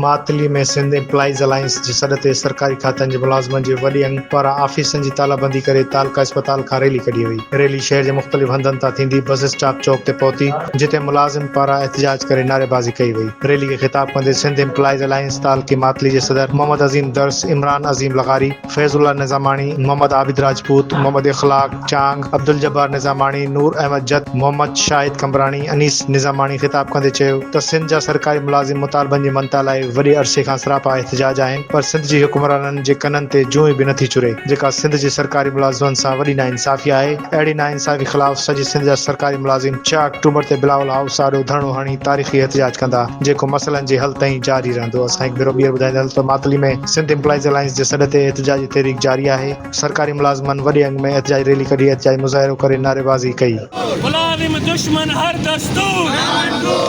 Matli ۾ Sindh employees alliance جي سڏ تي سرڪاري کاتن جي ملازمن جي وڏي انگ پاران آفيسن جي تالابندي ڪري تعلقه اسپتال کان ريلي ڪڍي وئي. ريلي شهر جي مختلف هنڌن تان ٿيندي بس اسٽاپ چوڪ تي پهتي جتي ملازم پاران احتجاج ڪري نعريبازي ڪئي وئي. ريلي کي خطاب ڪندي سنڌ ايمپلائيز الائنس تعلقي ماتلي جي صدر محمد عظيم درس، عمران عظيم لغاري، فيض الله نظاماڻي، محمد عابد راجپوت، محمد اخلاق چانگ، عبدالجبار نظاماڻي، نور احمد جت، محمد شاهد قمبراڻي، انيس نظاماڻي خطاب ڪندي چيو ته سنڌ جا سرڪاري ملازم مطالبن جي مڃتا لاء وڏي عرصي کان سراپا احتجاج آهن پر سنڌ جي حڪمرانن جي ڪنن تي جونء به نٿي چري جيڪا سنڌ جي سرڪاري ملازمن سان وڏي ناانصافي آهي اهڙي ناانصافي خلاف سڄي سنڌ جا سرڪاري ملازم ڇهه آڪٽوبر تي بلاول هائوس آڏو ڌرڻو هڻي تاريخي احتجاج ڪندا جيڪو مسئلن جي حل تائين جاري رهندو اسان هڪ ڀيرو ٻيهر ٻڌائيندا هلون ته ماتلي ۾ سنڌ ايمپلائيز الائنس جي سڏ تي احتجاجي تحريڪ جاري آهي سرڪاري ملازمن وڏي انگ ۾ احتجاجي ريلي ڪڍي احتجاجي مظاهرو ڪري نعريبازي ڪئي. ملازم دشمن هر دستور.